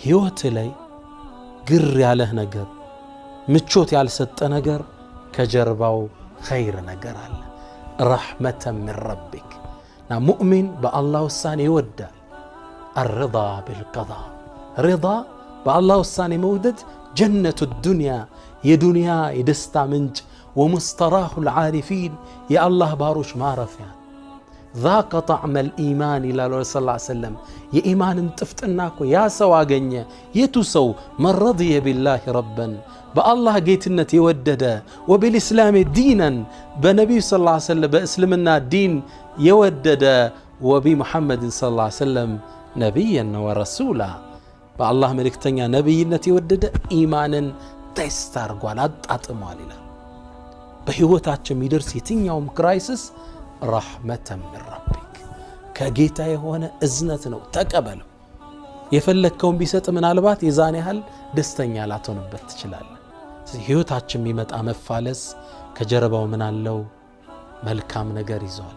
ሕይወት ላይ ግር ያለህ ነገር፣ ምቾት ያልሰጠ ነገር ከጀርባው ኸይር ነገር አለ። رحمة من ربك እና ሙእሚን በአላህ ውሳኔ ይወዳል። الرضا بالقضاء፣ ሪዳ በአላህ ውሳኔ መውደድ جنة الدنيا፣ የዱንያ የደስታ ምንጭ፣ ومستراح العارفين፣ የአላህ ባሮች ማረፊያ። ذاق طعم الإيمان ይላሉ ረሱል ሰለላሁ ዐለይሂ ወሰለም። የኢማንን ጥፍጥና እኮ ያ ሰው አገኘ። የቱ ሰው? من رضي بالله ربا፣ በአላህ ጌትነት የወደደ፣ وبالإسلام دينا፣ በነቢዩ ሰለላሁ ዐለይሂ ወሰለም በእስልምና ዲን የወደደ፣ وبمحمد صلى الله عليه وسلم نبيا ورسولا፣ በአላህ መልእክተኛ ነቢይነት የወደደ ኢማንን taste አርጓል፣ አጣጥሟል ይላል። በሕይወታችን የሚደርስ የትኛውም crisis رحمة من ربك፣ ከጌታ የሆነ እዝነት ነው፣ ተቀበለው። የፈለግከውን ቢሰጥ ምናልባት የዛን ያህል ደስተኛ ላትሆንበት ትችላለህ። ሕይወታችን የሚመጣ መፋለስ ከጀርባው ምን አለው? መልካም ነገር ይዟል።